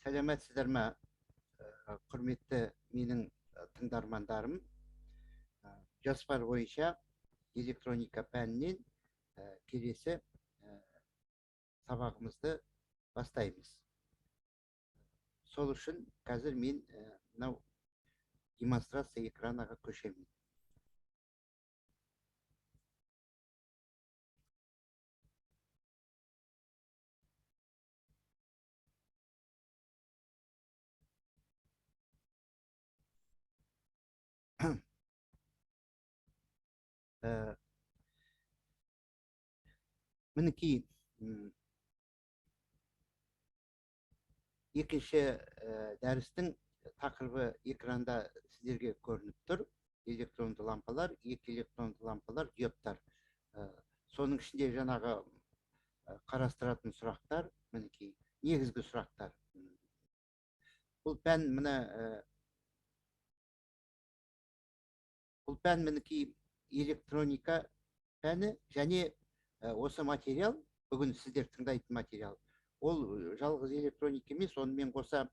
Сәлеметсіздер ме, құрметті менің тыңдармандарым? Жоспар бойынша электроника пәнінен келесі сабағымызды бастаймыз. Сол үшін қазір мен мынау демонстрация экранаға көшемін. Мінекей, екінші дәрістің тақырыбы экранда сіздерге көрініп тұр. Электронды лампалар, екі электронды лампалар, диодтар. Соның ішінде жаңағы қарастыратын сұрақтар, мінекей, негізгі сұрақтар. Бұл пән мына, бұл пән мінекей электроника пәні және осы материал, бүгін сіздер тыңдайтын материал, ол жалғыз электроника емес, онымен қоса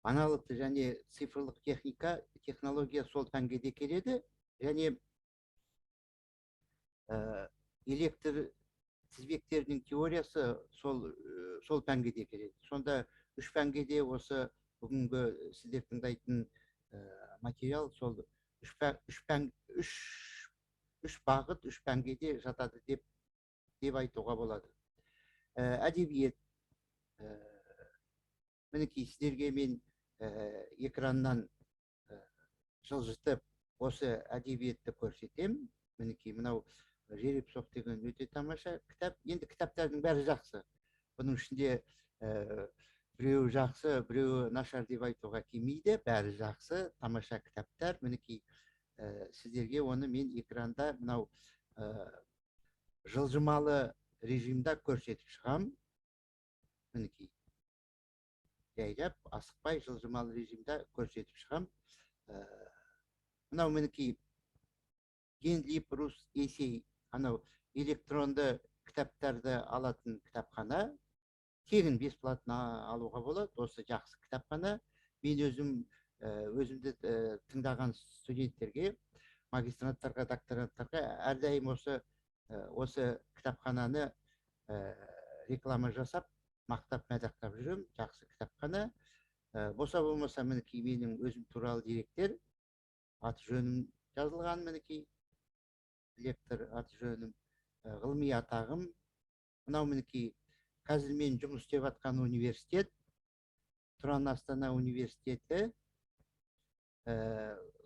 аналогты және цифрлық техника, технология сол пәнге де келеді, және электр тізбектерінің теориясы сол пәнге де келеді. Сонда үш пәнге де осы бүгінгі сіздер тыңдайтын материал сол үш бағыт, үш пәнге де жатады деп айтуға болады. Әдебиет. Мінекей сіздерге мен экраннан жылжытып осы әдебиетті көрсетем. Мінекей мынау Жеребцов деген өте тамаша кітап. Енді кітаптардың бәрі жақсы. Бұның ішінде біреуі жақсы, біреуі нашар деп айтуға келмейді. Бәрі жақсы, тамаша кітаптар. Мінекей сіздерге оны мен экранда мынау жылжымалы режимда көрсетіп шығам. Мінекей жайлап, асықпай жылжымалы режимда көрсетіп шығам. Мынау мінекей Генлип Рус Есей, анау электронды кітаптарды алатын кітапхана, тегін бесплатно алуға болады. Осы жақсы кітапхана. Мен өзімді тыңдаған студенттерге, магистранттарға, докторанттарға әрдайым осы кітапхананы реклама жасап, мақтап, мадақтап жүрмін. Жақсы кітапхана. Болса болмаса мінекей менің өзім туралы деректер, аты жөнім жазылған, мінекей лектор аты жөнім, ғылыми атағым. Мынау мінекей қазір мен жұмыс істеп жатқан университет, Тұран Астана университеті.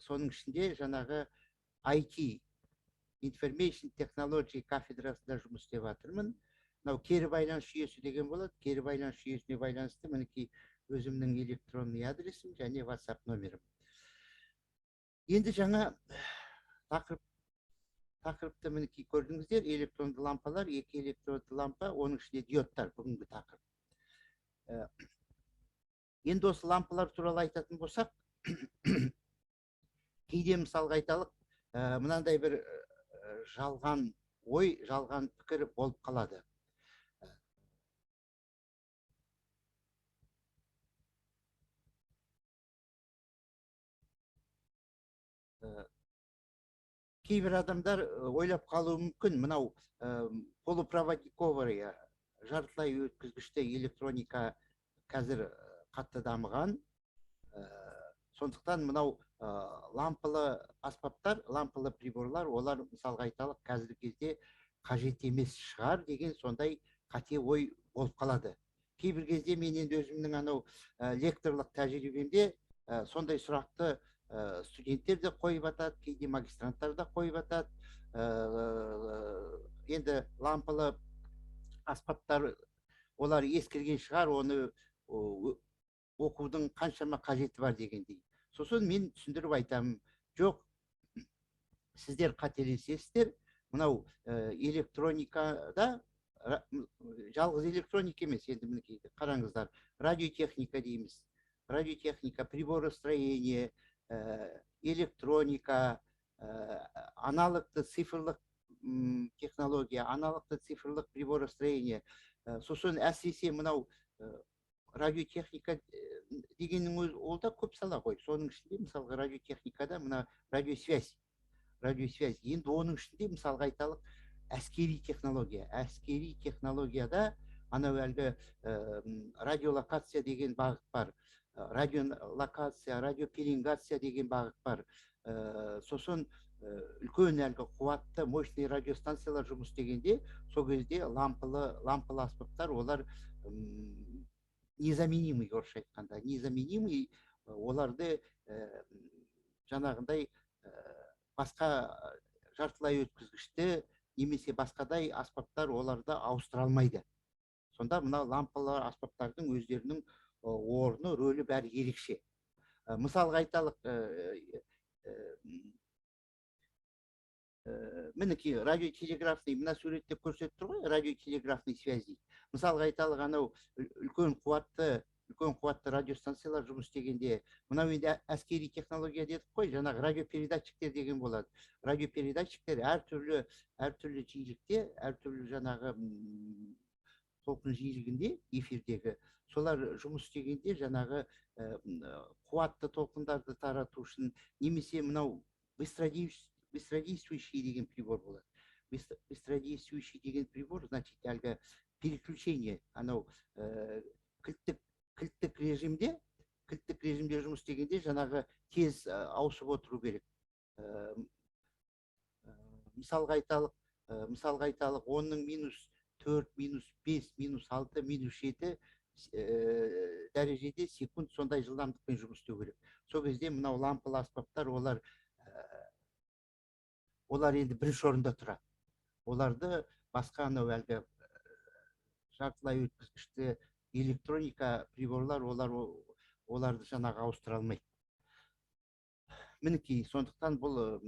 Соның ішінде жаңағы IT, Information Technology кафедрасында жұмыс істеп жатырмын. Мынау кері байланыс жүйесі деген болады. Кері байланыс жүйесіне байланысты мінекей өзімнің электронный адресім және WhatsApp номерім. Енді жаңа тақырыпты мінекей көрдіңіздер. Электронды лампалар, екі электронды лампа, оның ішінде диодтар бүгінгі тақырып. Енді осы лампалар туралы айтатын болсақ, кейде мысалға айталық, мынандай бір жалған ой, жалған пікір болып қалады. Кейбір адамдар ойлап қалуы мүмкін, мынау полупроводниковая, жартылай өткізгішті электроника қазір қатты дамыған. Сондықтан мынау лампалы аспаптар, лампалы приборлар, олар мысалға айталық қазіргі кезде қажет емес шығар деген сондай қате ой болып қалады. Кейбір кезде мен енді өзімнің анау лекторлық тәжірибемде сондай сұрақты студенттер де қойып атады, кейде магистранттар да қойып атады. Енді лампалы аспаптар олар ескірген шығар, оны оқудың қаншама қажеті бар дегендей. Сосын мен түсіндіріп айтамын, жоқ, сіздер қателесесіздер, мынау электроникада, жалғыз электроника емес, енді мінекей қараңыздар, радиотехника дейміз, радиотехника, приборостроение, электроника, аналогты цифрлық технология, аналогты цифрлық приборостроение. Сосын әсіресе мынау Радиотехника дегеннің өзі ол да көп сала ғой. Соның ішінде, мысалға, радиотехникада мына радиосвязь, радиосвязь. Енді оның ішінде, мысалға, айталық, әскери технология. Әскери технологияда анау әлгі радиолокация деген бағыт бар, радиолокация, радиопеленгация деген бағыт бар. Сосын үлкен әлгі қуатты, мощный радиостанциялар жұмыс істегенде, сол кезде лампалы аспаптар, олар незаменимый, орысша айтқанда, незаменимый. Оларды жаңағындай басқа жартылай өткізгішті немесе басқадай аспаптар оларды ауыстыра алмайды. Сонда мына лампалы аспаптардың өздерінің орны, рөлі, бәрі ерекше. Мысалға айталық, мінекей, радиотелеграфный, мына суретте көрсетіп тұр ғой, радиотелеграфный связь дейді. Мысалға айталық, анау үлкен қуатты радиостанциялар жұмыс істегенде, мынау енді әскери технология дедік қой, жаңағы радиопередатчиктер деген болады. Радиопередатчиктер әртүрлі жиілікте, әртүрлі жаңағы толқын жиілігінде эфирдегі солар жұмыс істегенде, жаңағы қуатты толқындарды тарату үшін немесе мынау быстродействующий деген прибор болады. Быстродействующий деген прибор, значит, әлгі переключение, анау кілттік режимде жұмыс істегенде, жаңағы тез ауысып отыру керек. Мысалға айталық, 10-ның -4, -5, -6, -7 дәрежеде секунд, сондай жылдамдықпен жұмыс істеу керек. Сол кезде мынау лампалы аспаптар, олар енді бірінші орында тұрады. Оларды басқа анау әлгі жартылай өткізгішті электроника приборлар, оларды жаңағы ауыстыра алмайды. Мінекей, сондықтан бұл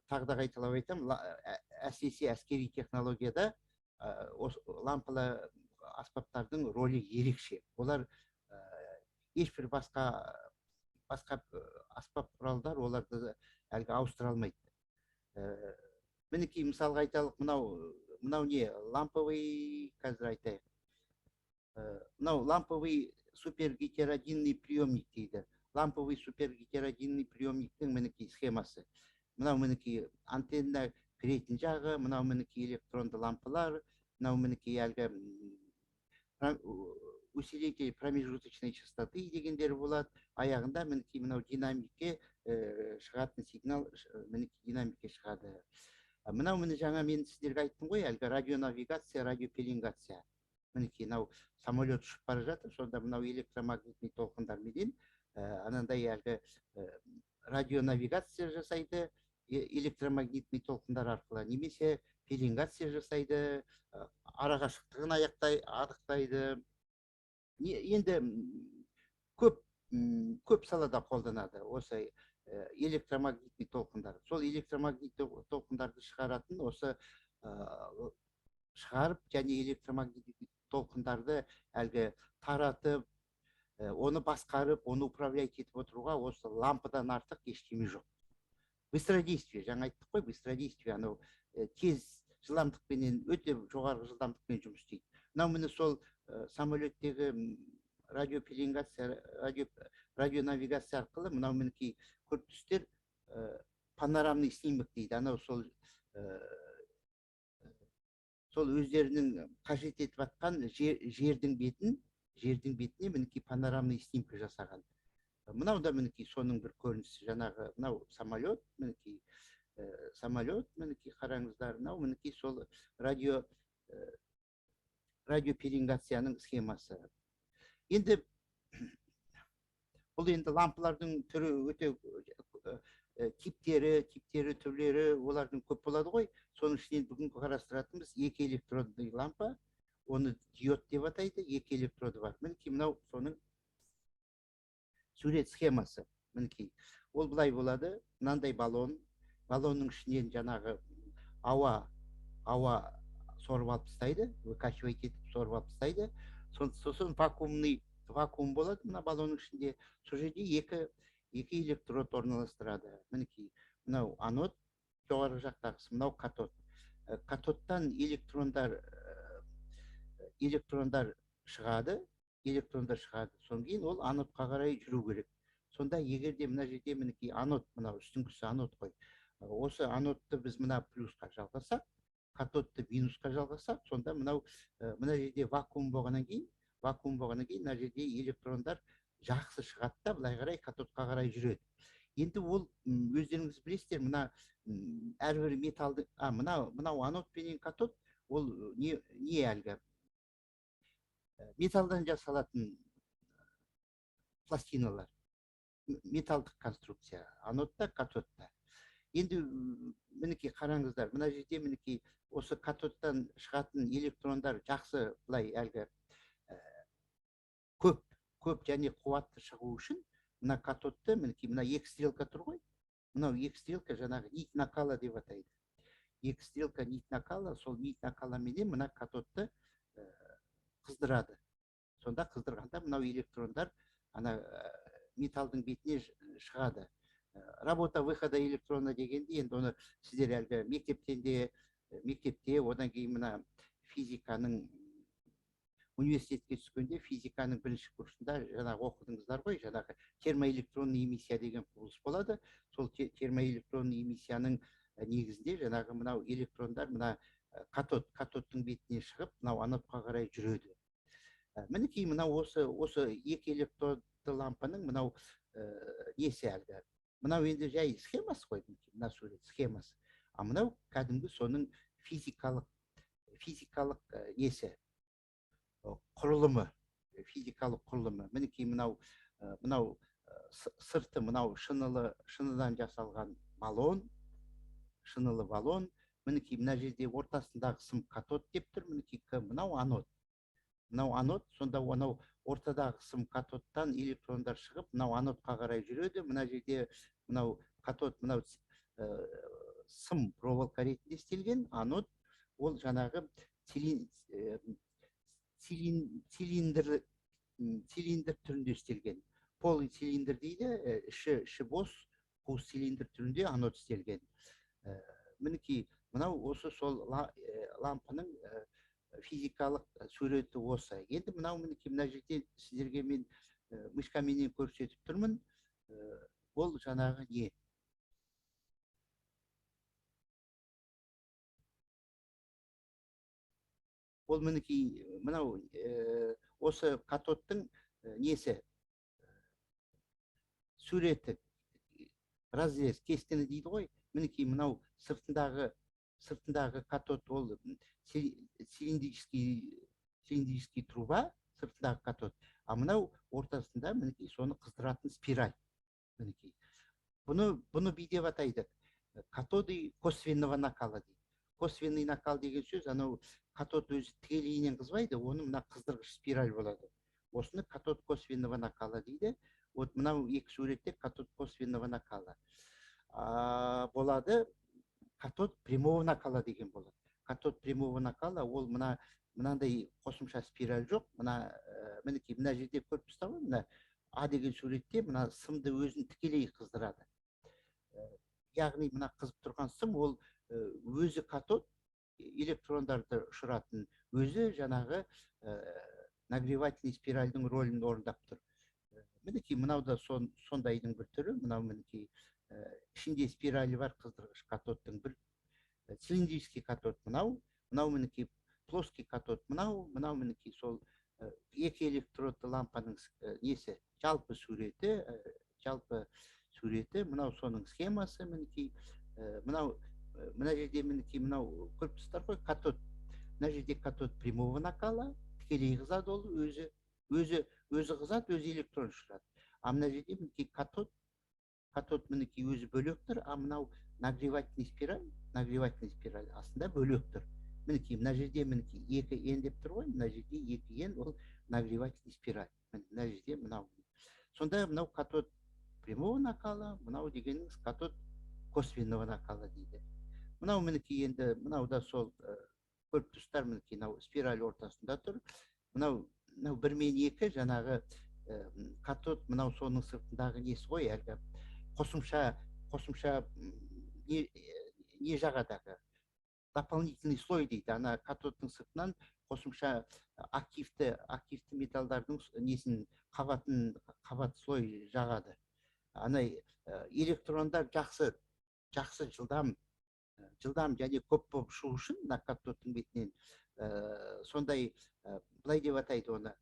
тағы да қайталап айтамын, әсіресе әскери технологияда осы лампалы аспаптардың рөлі ерекше. Олар ешбір басқа аспап құралдар оларды әлгі ауыстыра алмайды. Мінекей, мысалға айталық, мынау не ламповый, қазір айтайық. Мынау ламповый супергетеродинный приемник дейді. Ламповый супергетеродинный приемниктің, мінекей, схемасы. Мынау, мінекей, антенна кіретін жағы, мынау, мінекей, электронды лампалар, мынау, мінекей, әлгі усилитель промежуточной частоты дегендер болады. Аяғында, мінекей, мынау динамикке шығатын сигнал, мінекей, динамикке шығады. Мынау, міне, жаңа мен сіздерге айттым ғой, әлгі радионавигация, радиопеленгация. Мінекей, мынау самолет ұшып бара жатыр, сонда мынау электромагнитный толқындарменен анандай әлгі радионавигация жасайды электромагнитный толқындар арқылы немесе пеленгация жасайды, арақашықтығын анықтайды. Енді көп салада қолданады осы электромагнитный толқындар. Сол электромагнитті толқындарды шығаратын осы шығарып және электромагнитный толқындарды әлгі таратып, оны басқарып, оны управлять етіп отыруға осы лампадан артық ештеме жоқ. Быстродействие, жаңа айттық қой, быстродействие, анау тез жылдамдықпенен, өте жоғары жылдамдықпен жұмыс істейді. Мынау, міне, сол самолеттегі радиопеленгация, радионавигация арқылы мынау, мінекей, көріп тұрсыздар, панорамный снимок дейді. Анау сол өздерінің қажет етіп жатқан жердің бетіне, мінекей, панорамный снимка жасаған. Мынау да, мінекей, соның бір көрінісі. Жаңағы мынау самолет, мінекей, самолет, мінекей, қараңыздар. Мынау, мінекей, сол радиопеленгацияның схемасы. Енді бұл енді лампалардың түрі өте типтері, түрлері олардың көп болады ғой. Соның ішінен бүгінгі қарастыратынымыз екі электродный лампа, оны диод деп атайды, екі электроды бар. Мінекей, мынау соның сурет схемасы. Мінекей, ол былай болады: мынандай баллон, баллонның ішінен жаңағы ауа сорып алып тастайды, выкачивать етіп, сорып алып тастайды. Сосын вакуумный, вакуум болады мына баллонның ішінде. Сол жерде екі электрод орналастырады. Мінекей, мынау анод, жоғарғы жақтағысы, мынау катод. Катодтан электрондар шығады. Электрондар шығады. Содан кейін ол анодқа қарай жүру керек. Сонда егер де мына жерде, мінекей, анод, мынау үстіңгісі анод қой. Осы анодты біз мына плюсқа жалғасақ, катодты минусқа жалғасақ, сонда мынау мына жерде вакуум болғаннан кейін мына жерде электрондар жақсы шығады да, былай қарай, катодқа қарай жүреді. Енді ол, өздеріңіз білесіздер, мына әрбір металды, а мынау анод пенен катод, ол не әлгі металдан жасалатын пластиналар, металдық конструкция анодта, катодта. Енді мінекей, қараңыздар, мына жерде, мінекей, осы катодтан шығатын электрондар жақсы, былай әлгі көп көп және қуатты шығу үшін мына катодты, мінекей, мына екі стрелка тұр ғой. Мынау екі стрелка жаңағы нить накала деп атайды. Екі стрелка нить накала. Сол нить накала менен мына катодты қыздырады. Сонда қыздырғанда мынау электрондар ана металдың бетіне шығады. Работа выхода электрона дегенде, енді оны сіздер әлгі мектептен де, мектепте, одан кейін мына физиканың, университетке түскенде физиканың бірінші курсында жаңағы оқыдыңыздар ғой. Жаңағы термоэлектронный эмиссия деген құбылыс болады. Сол термоэлектронный эмиссияның негізінде жаңағы мынау электрондар мына катодтың бетіне шығып, мынау анодқа қарай жүреді. Мінекей, мынау осы екі электродты лампаның мынау несі, әлгі мынау енді жай схемасы ғой. Мына сурет схемасы, а мынау кәдімгі соның физикалық несі, құрылымы, физикалық құрылымы. Мінекей, мынау сырты мынау шыныдан жасалған баллон, шынылы баллон. Мінекей, мына жерде ортасындағы сым катод деп тұр. Мінекей, мынау анод, мынау анод. Сонда анау ортадағы сым катодтан электрондар шығып, мынау анодқа қарай жүреді. Мына жерде мынау катод, мынау сым проволока ретінде істелген. Анод ол жаңағы цилиндр түрінде істелген, полый цилиндр дейді, іші бос қуыс цилиндр түрінде анод істелген. Мінекей, мынау осы сол лампаның физикалық суреті осы. Енді мынау, мінекей, мына жерде сіздерге мен мышкаменен көрсетіп тұрмын. Ол жаңағы не, ол, мінекей, мынау осы катодтың несі, суреті, разрез, кескіні дейді ғой. Мінекей, мынау сыртындағы катод, ол цилиндрический труба сыртындағы катод, а мынау ортасында, мінекей, соны қыздыратын спираль. Мінекей, бұны бүй деп атайды: катоды косвенного накала дейді. Косвенный накал деген сөз, анау катод өзі тікелейінен қызбайды, оны мына қыздырғыш спираль болады. Осыны катод косвенного накала дейді. Вот мынау екі суретте катод косвенного накала болады. Катод прямого накала деген болады. Катод прямого накала ол мынандай қосымша спираль жоқ. Мына мінекей, мына жерде көріп тұрсыздар ғой, мына А деген суретте мына сымды өзін тікелей қыздырады. Яғни мына қызып тұрған сым, ол өзі катод, электрондарды ұшыратын, өзі жаңағы нагревательный спиральдің рөлін орындап тұр. Мінекей, мынау да сондайдың бір түрі. Мынау, мінекей, ішінде спиралі бар қыздырғыш катодтың бір цилиндрический катод мынау, мінекей, плоский катод мынау. Мінекей, сол екі электродты лампаның несі, жалпы суреті. Мынау соның схемасы. Мінекей, мынау мына жерде, мінекей, мынау көріп тұрсыздар ғой, катод. Мына жерде катод прямого накала, тікелей қызады, ол өзі қызады, өзі электрон ұшырады. А мына жерде, мінекей, катод, мінекей, өзі бөлек тұр, а мынау нагревательный спираль астында бөлек тұр. Мінекей, мына жерде, мінекей, екі Н деп тұр ғой. Мына жерде екі Н, ол нагревательный спираль. Мына жерде мынау. Сонда мынау катод прямого накала, мынау дегеніңіз катод косвенного накала дейді. Мынау, мінекей, енді мынау да сол, көріп тұрсыздар, мінекей, мынау спираль ортасында тұр. Мынау бір мен екі жаңағы катод, мынау соның сыртындағы несі ғой, әлгі қосымша не жағады әлгі. Дополнительный слой дейді, ана катодтың сыртынан қосымша активті металдардың несін, қабатын, қабат, слой жағады. Ана электрондар жақсы жылдам және көп болып шығу үшін мына катодтың бетінен сондай, былай деп атайды оны,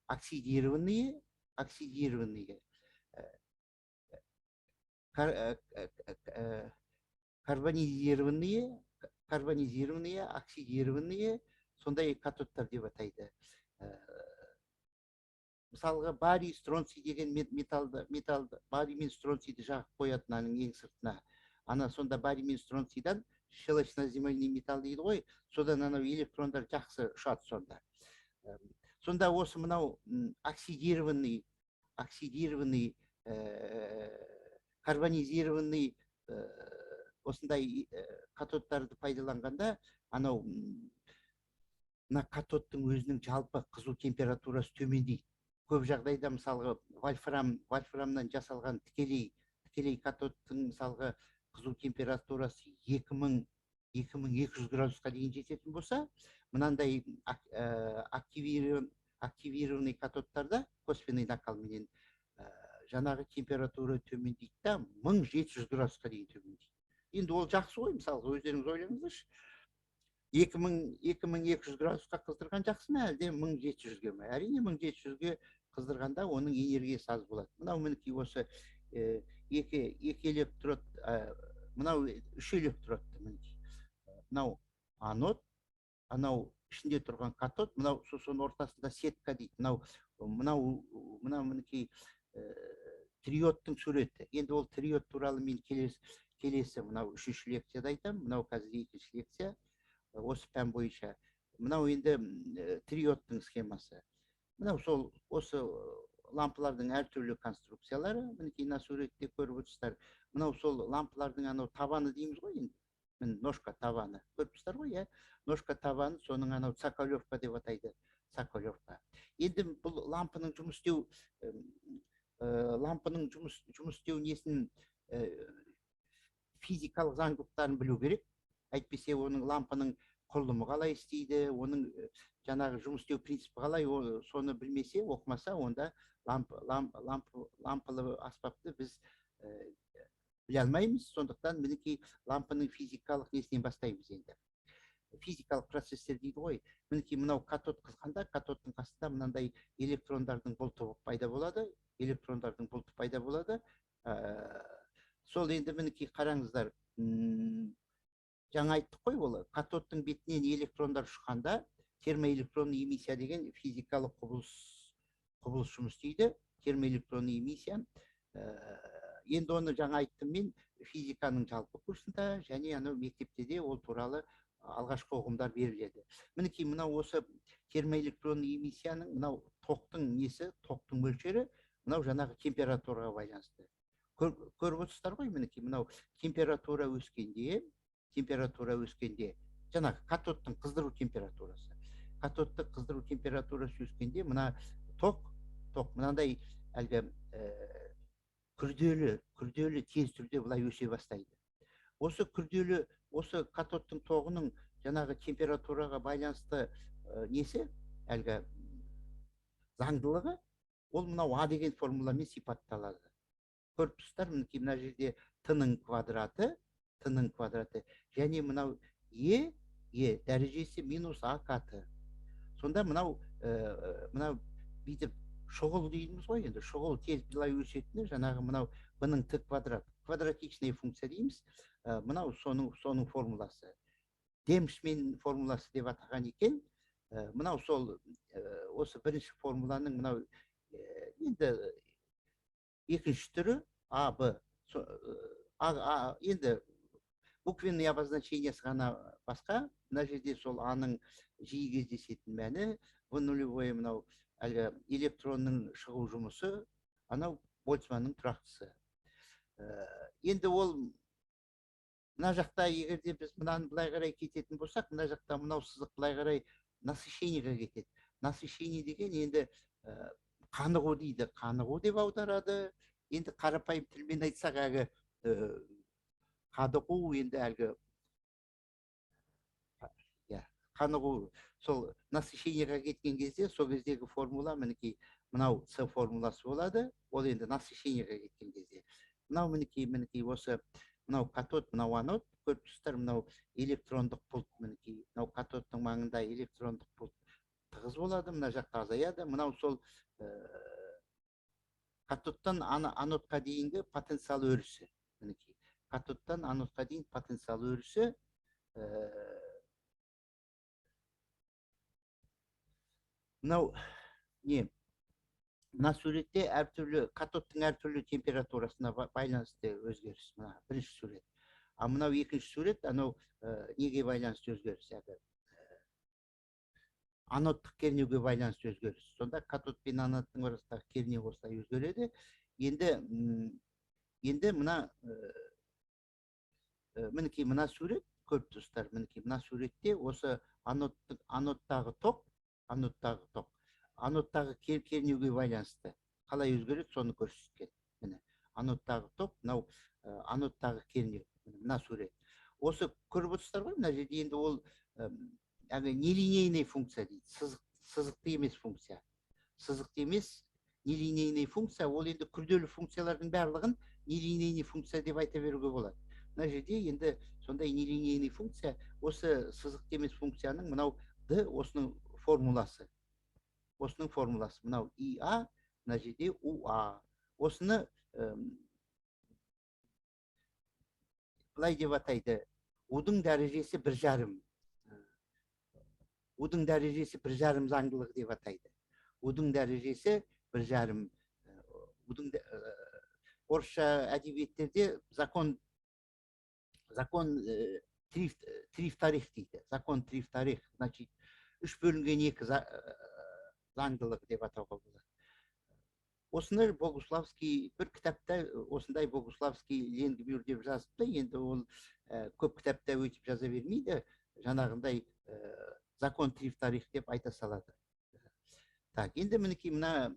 оксидированные, карбонизированные, оксидированные сондай катодтар деп атайды. Мысалға, барий, стронций деген металды, барий мен стронцийді жағып қояды мынаның ең сыртына. Ана сонда барий мен стронцийдан, щелочноземельный металл дейді ғой, содан анау электрондар жақсы ұшады сонда. Сонда осы мынау оксидированный, карбонизированный осындай катодтарды пайдаланғанда, анау мына катодтың өзінің жалпы қызу температурасы төмендейді. Көп жағдайда, мысалға, вольфрамнан жасалған тікелей катодтың, мысалға, қызу температурасы 2200 градусқа дейін жететін болса, мынандай активированный катодтарда косвенный накалменен жаңағы температура төмендейді да, 1700 градусқа дейін төмендейді. Енді ол жақсы ғой. Мысалға, өздеріңіз ойлаңыздаршы, 2200 градусқа қыздырған жақсы ма, әлде 1700-ге ме? Әрине, 1700-ге қыздырғанда оның энергиясы аз болады. Мынау, мінекей, осы екі электрод, мынау үш электродты, мінекей, мынау анод, анау ішінде тұрған катод, мынау сосын ортасында сетка дейді. Мынау, мінекей, триодтың суреті. Енді ол триод туралы мен келесі мынау үшінші лекцияда айтамын. Мынау қазір екінші лекция осы пән бойынша. Мынау енді триодтың схемасы. Мынау сол осы лампалардың әртүрлі конструкциялары, мінекей, мына суретте көріп отырсыздар. Мынау сол лампалардың анау табаны дейміз ғой енді, міне, ножка, табаны, көріп тұрсыздар ғой, иә, ножка, табаны, соның анау цоколевка деп атайды, цоколевка. Енді бұл лампаның жұмыс істеу лампаның жұмыс істеу несін, физикалық заңдылықтарын білу керек. Әйтпесе оның лампаның құрылымы қалай істейді, оның жаңағы жұмыс істеу принципі қалай, соны білмесе, оқымаса, онда лампалы аспапты біз біле алмаймыз. Сондықтан, мінекей, лампаның физикалық несінен бастаймыз енді. Физикалық процесстер дейді ғой. Мінекей, мынау катод қызғанда, катодтың қасында мынандай электрондардың бұлты пайда болады, электрондардың бұлты пайда болады. Сол енді, мінекей, қараңыздар, жаңа айттық қой, ол катодтың бетінен электрондар ұшқанда термоэлектронный эмиссия деген физикалық құбылыс жұмыс істейді. Термоэлектронный эмиссия. Енді оны жаңа айттым мен физиканың жалпы курсында және анау мектепте де ол туралы алғашқы ұғымдар беріледі. Мінекей, мынау осы термоэлектронный эмиссияның мынау токтың несі, токтың мөлшері мынау жаңағы температураға байланысты. Көріп отырсыздар ғой, мінекей, мынау температура өскенде, жаңағы катодтың қыздыру температурасы, катодты қыздыру температурасы өскенде, мына ток мынандай әлгі күрделі тез түрде былай өсе бастайды. Осы күрделі, осы катодтың тоғының жаңағы температураға байланысты несі, әлгі заңдылығы, ол мынау А деген формуламен сипатталады. Көріп тұрсыздар, мінекей, мына жерде т-ның квадраты, т-ның квадраты және мынау е дәрежесі минус а кт. Сонда мынау мынау бүйтіп шұғыл дейміз ғой енді, шұғыл тез былай өсетіні жаңағы мынау б-ның т квадрат, квадратичная функция дейміз. Мынау соның формуласы, Демшмен формуласы деп атаған екен. Мынау сол осы бірінші формуланың мынау енді екінші түрі, а, б. А, а, енді буквенный обозначениесі ғана басқа. Мына жерде сол аның жиі кездесетін мәні, в нулевой мынау әлгі электронның шығу жұмысы, анау Больцманның тұрақтысы. Енді ол мына жақта, егер де біз мынаны былай қарай кететін болсақ, мына жақта мынау сызық былай қарай насыщениеге кетеді. Насыщение деген енді қанығу дейді, қанығу деп аударады. Енді қарапайым тілмен айтсақ, әлгі қадығу, енді әлгі Қанығу сол насыщениеға кеткен кезде, сол кездегі формула мінекей мынау С формуласы болады. Ол енді насыщениеға кеткен кезде. Мынау мінекей осы мынау катод, мынау анод, көріп тұрсыздар, мынау электрондық бұлт, мінекей мынау катодтың маңында электрондық бұлт тығыз болады, мына жақта азаяды. Мынау сол катодтан анодқа дейінгі потенциал өрісі, мінекей катодтан анодқа дейін потенциал өрісі. Мынау не, мына суретте әртүрлі катодтың әртүрлі температурасына байланысты өзгеріс, мына бірінші сурет. А мынау екінші сурет, анау неге байланысты өзгеріс, әлгі анодтық кернеуге байланысты өзгеріс. Сонда катод пен анодтың арасындағы кернеу осылай өзгереді. Енді мына мінекей мына сурет, көріп тұрсыздар, мінекей мына суретте осы анодтағы ток, анодтағы кернеуге байланысты қалай өзгереді, соны көрсеткен. Міне анодтағы ток, мынау анодтағы кернеу, мына сурет. Осы көріп отырсыздар ғой, мына жерде енді ол әлгі нелинейный функция дейді, сызықты емес функция. Сызықты емес нелинейный функция, ол енді күрделі функциялардың барлығын нелинейный функция деп айта беруге болады. Мына жерде енді сондай нелинейный функция, осы сызықты емес функцияның мынау D, осының формуласы. Осының формуласы мынау ИА, мына жерде УА. Осыны былай деп атайды. Удың дәрежесі бір жарым. Удың дәрежесі бір жарым заңдылығы деп атайды. Удың дәрежесі бір жарым. Удың орысша әдебиеттерде закон три вторых дейді. Закон три вторых, значит, үш бөлінген екі заңдылығы деп атауға болады. Осыны Богуславский бір кітапта осындай Богуславский Ленгмюр деп жазыпты. Енді ол көп кітапта өйтіп жаза бермейді. Жаңағындай закон три вторых деп айта салады. Так, енді мінекей мына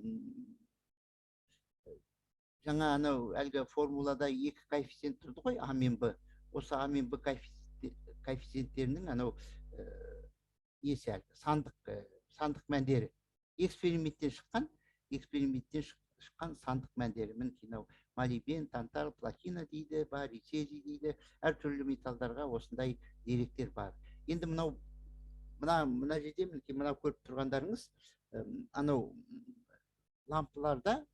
жаңа анау әлгі формулада екі коэффициент тұрды ғой, А мен Б. Осы А мен Б коэффициенттерінің анау несі әлгі сандық мәндері. Эксперименттен шыққан сандық мәндері. Мінекей мынау молибден, тантал, платина дейді, барий, цезий дейді. Әртүрлі металдарға осындай деректер бар. Енді мына жерде мінекей мынау көріп тұрғандарыңыз, анау лампыларда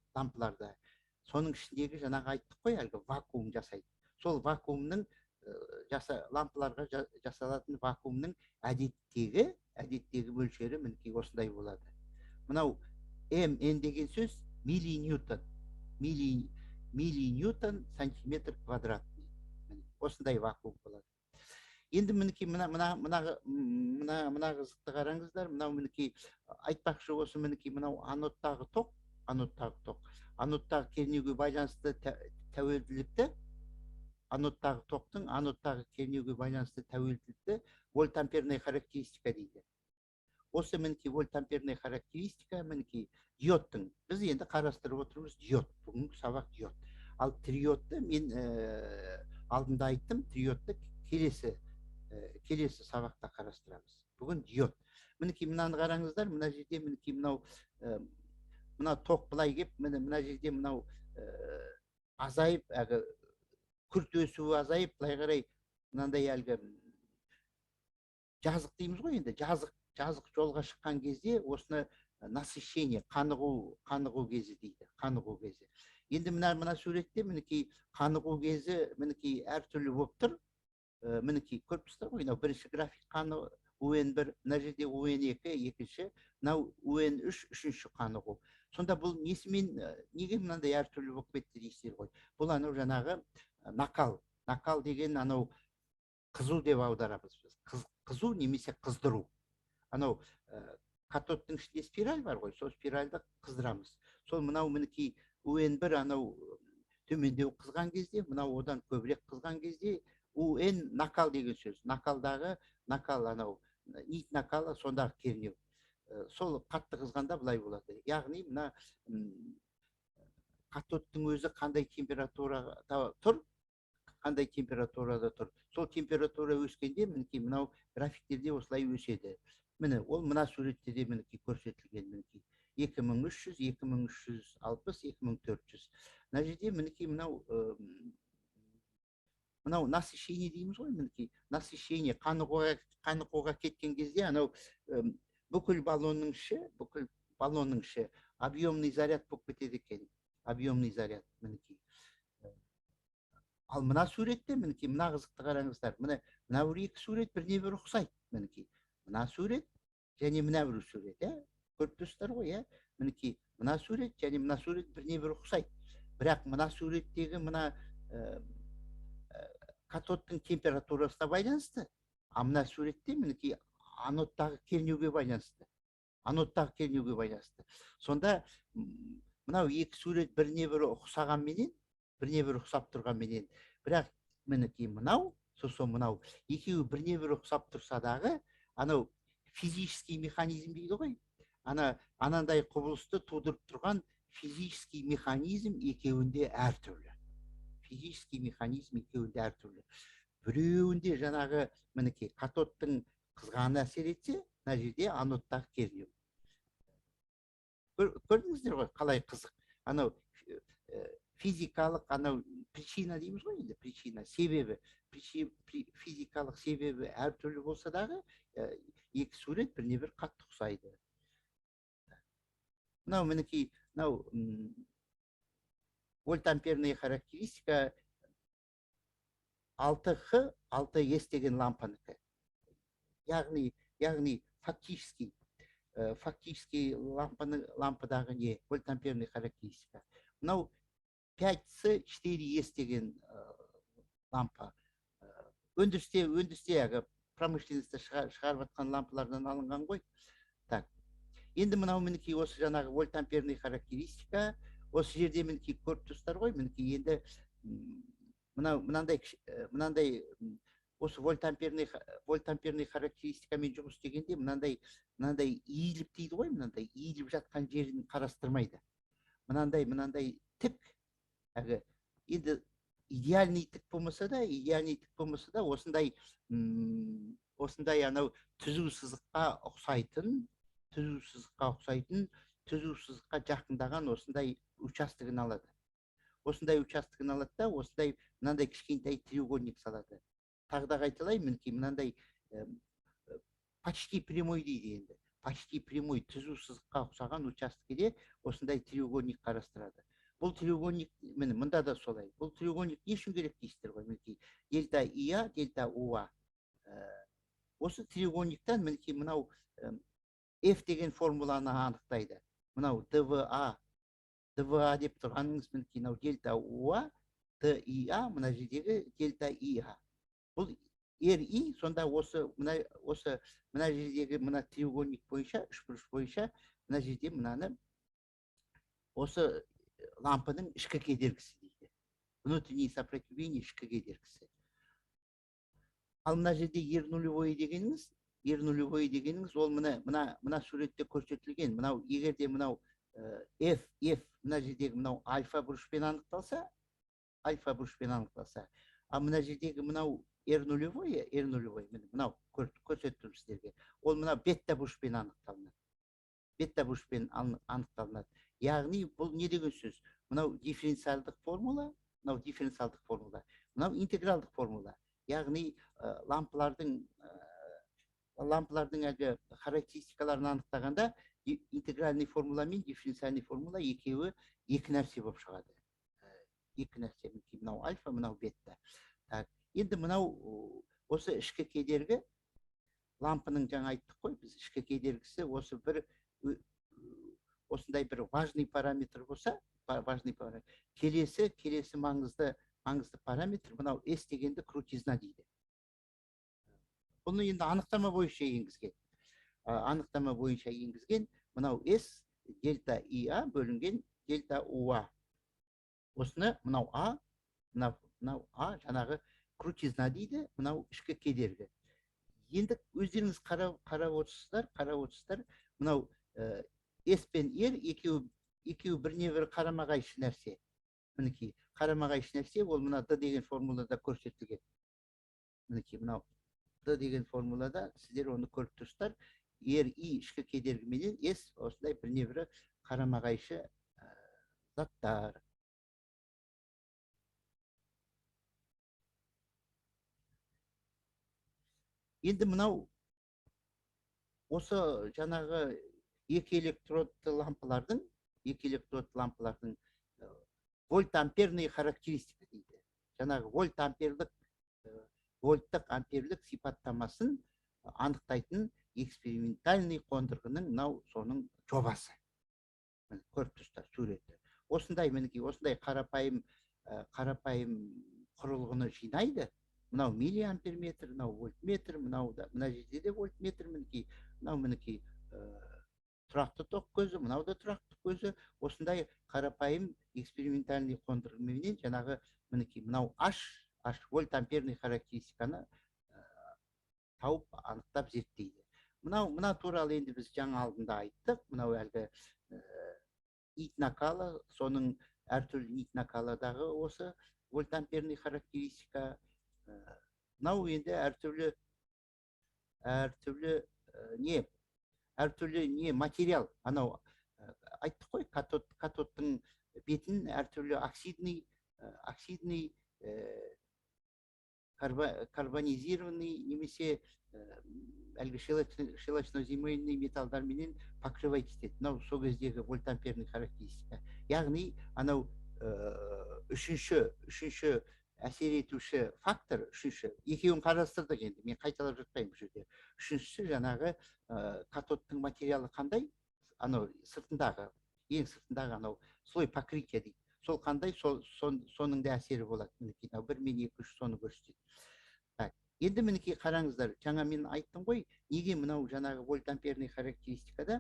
соның ішіндегі жаңағы айттық қой, әлгі вакуум жасайды. Сол вакуумның лампаларға жасалатын вакуумның әдеттегі мөлшері мінекей осындай болады. Мынау М, Н деген сөз миллиньютон, миллиньютон сантиметр квадратный. Осындай вакуум болады. Енді мінекей мына қызықты қараңыздар. Мынау мінекей айтпақшы, осы мінекей мынау анодтағы ток, анодтағы кернеуге байланысты тәуелділікті, анодтағы токтың анодтағы кернеуге байланысты тәуелділікті вольтамперная характеристика дейді. Осы мінекей вольтамперная характеристика мінекей диодтың. Біз енді қарастырып отырмыз диод. Бүгінгі сабақ диод. Ал триодты мен алдында айттым, триодты келесі сабақта қарастырамыз. Бүгін диод. Мінекей мынаны қараңыздар, мына жерде мінекей мынау мына ток былай кеп, міне мына жерде мынау азайып, әлгі күрт өсуі азайып, былай қарай мынандай әлгі жазық дейміз ғой енді, жазық жолға шыққан кезде осыны насыщение, қанығу кезі дейді, қанығу кезі. Енді мына суретте мінекей қанығу кезі мінекей әртүрлі болып тұр. Мінекей көріп тұрсыздар ғой, мынау бірінші график қаны УН1, мына жерде УН2, екінші, мынау УН3, үшінші қанығу. Сонда бұл несімен, неге мынандай әртүрлі болып кетті дейсіздер ғой. Бұл анау жаңағы накал. Накал деген анау қызу деп аударамыз біз. Қызу немесе қыздыру. Анау катодтың ішінде спираль бар ғой, сол спиральді қыздырамыз. Сол мынау мінекей УН1 анау төмендеу қызған кезде, мынау одан көбірек қызған кезде УН накал деген сөз. Накалдағы накал анау нит накалы, сондағы кернеу. Сол қатты қызғанда былай болады. Яғни мына катодтың өзі қандай температурада тұр, қандай температурада тұр. Сол температура өскенде, мінекей, мынау графиктерде осылай өседі. Міне, ол мына суретте де, мінекей, көрсетілген, мінекей, 2300, 2360, 2400. Мына жерде, мінекей, мынау насыщение дейміз ғой, мінекей, насыщение, қанығуға кеткен кезде анау бүкіл баллонның іші объемный заряд болып кетеді екен, объемный заряд, мінекей. Ал мына суретте, мінекей, мына қызықты қараңыздар. Міне, мына бір екі сурет біріне бірі ұқсайды. Мінекей, мына сурет және мына бір сурет, иә, көріп тұрсыздар ғой, иә. Мінекей, мына сурет және мына сурет біріне бірі ұқсайды, бірақ мына суреттегі мына катодтың температурасына байланысты, а мына суретте, мінекей, анодтағы кернеуге байланысты, анодтағы кернеуге байланысты. Сонда мынау екі сурет біріне бірі ұқсағанменен, біріне бірі ұқсап тұрғанменен, бірақ, мінекей, мынау, сосын мынау, екеуі біріне бірі ұқсап тұрса дағы, анау физический механизм дейді ғой, анандай құбылысты тудырып тұрған физический механизм екеуінде әртүрлі. Физический механизм екеуінде әртүрлі. Біреуінде жаңағы, мінекей, катодтың қызғаны әсер етсе, мына жерде анодтағы кернеу. Көрдіңіздер ғой, қалай қызық. Анау физикалық анау причина дейміз ғой енді, причина, себебі, физикалық себебі әртүрлі болса дағы, екі сурет біріне бір қатты ұқсайды. Мынау, мінекей, мынау вольтамперная характеристика 6Х 6С деген лампанікі, яғни фактически лампадағы не вольтамперный характеристика. Мынау 5С 4С деген лампа, өндірісте, әлгі промышленностьта шығарып жатқан лампалардан алынған ғой. Так, енді мынау, мінекей, осы жаңағы вольтамперный характеристика. Осы жерде, мінекей, көріп тұрсыздар ғой, мінекей, енді мынау мынандай осы вольтамперный характеристикамен жұмыс істегенде мынандай иіліп дейді ғой, мынандай иіліп жатқан жерін қарастырмайды. Мынандай тік, әлгі енді идеальный тік болмаса да, идеальный тік болмаса да, осындай анау түзу сызыққа ұқсайтын, түзу сызыққа ұқсайтын, түзу сызыққа жақындаған осындай участогін алады. Осындай участогін алады да, осындай мынандай кішкентай треугольник салады. Тағы да қайталаймын, мінекей, мынандай почти прямой дейді енді, почти прямой, түзу сызыққа ұқсаған учаскеде осындай треугольник қарастырады. Бұл треугольник, міне, мында да солай. Бұл треугольник не үшін керек дейсіздер ғой. Мінекей, дельта ИА, дельта УА. Осы треугольниктан, мінекей, мынау F деген формуланы анықтайды. Мынау ДВА, ДВА деп тұрғаныңыз, мінекей, мынау дельта УА, ДИА, мына жердегі дельта ИА. Бұл РИ. Сонда осы мына жердегі мына треугольник бойынша, үшбұрыш бойынша, мына жерде мынаны осы лампаның ішкі кедергісі дейді, внутреннее сопротивление, ішкі кедергісі. Ал мына жерде R нулевой дегеніңіз, R нулевой дегеніңіз, ол мына мына суретте көрсетілген мынау. Егер де мынау F мына жердегі мынау альфа бұрышпен анықталса, альфа бұрышпен анықталса, ал мына жердегі мынау R нулевой, R нулевой, міне, мынау көрсетіп тұрмын сіздерге, ол мына бета бұрышпен анықталынады, бета бұрышпен анықталынады. Яғни бұл не деген сөз? Мынау дифференциалдық формула, мынау дифференциалдық формула, мынау интегралдық формула. Яғни лампалардың әлгі характеристикаларын анықтағанда интегральный формула мен дифференциальный формула екеуі екі нәрсе болып шығады. Екі нәрсе. Мінекей, мынау альфа, мынау бета. Так, енді мынау осы ішкі кедергі лампаның, жаңа айттық қой біз, ішкі кедергісі осы бір осындай бір важный параметр болса, важный параметр. Келесі маңызды параметр мынау S дегенді крутизна дейді. Бұны енді анықтама бойынша енгізген. Анықтама бойынша енгізген. Мынау S дельта ИА бөлінген дельта УА. Осыны мынау А, мынау А жаңағы крутизна дейді, мынау ішкі кедергі. Енді өздеріңіз қарап отырсыздар, қарап отырсыздар, мынау S пен R екеуі біріне бірі қарама қайшы нәрсе. Мінекей, Қарама қайшы нәрсе, ол мына Д деген формулада көрсетілген. Мінекей, мынау Д деген формулада сіздер оны көріп тұрсыздар. R I ішкі кедергіменен S осындай біріне бірі қарама қайшы заттар. Енді мынау осы жаңағы екі электродты лампалардың, екі электродты лампалардың вольт-амперный характеристика дейді. Жаңағы вольт-амперлік, вольттық амперлік сипаттамасын анықтайтын экспериментальный қондырғының мынау соның жобасы. Міне, көріп тұрсыздар суретті. Осындай, мінекей, осындай қарапайым құрылғыны жинайды. Мынау миллиамперметр, мынау вольтметр, мынау да, мына жерде де вольтметр, мінекей, мынау мінекей, тұрақты ток көзі, мынау да тұрақты көзі. Осындай қарапайым экспериментальный қондырғыменен жаңағы мінекей мынау H вольт-амперный характеристиканы тауып, анықтап зерттейді. Мынау, мына туралы енді біз жаңа алдында айттық. Мынау әлгі нить накала, соның әртүрлі нить накаладағы осы вольт-амперный характеристика. Мынау енді әртүрлі әртүрлі не материал. Анау, айттық қой, катодтың бетін әртүрлі оксидный, карбонизированный немесе әлгі щелочноземельный металдарменен покрывать етеді. Мынау сол кездегі вольтамперный характеристика. Яғни анау, үшінші әсер етуші фактор, үшінші, екеуін қарастырдық енді, мен қайталап жатпаймын бұл жерде. Үшіншісі жаңағы, катодтың материалы қандай, анау сыртындағы, ең сыртындағы анау слой покрытия дейді. Сол қандай, соның да әсері болады. Мінекей, мынау 1 мен 2, 3 соны көрсетеді. Так, енді мінекей қараңыздар, жаңа мен айттым ғой, неге мынау жаңағы вольтамперный характеристикада,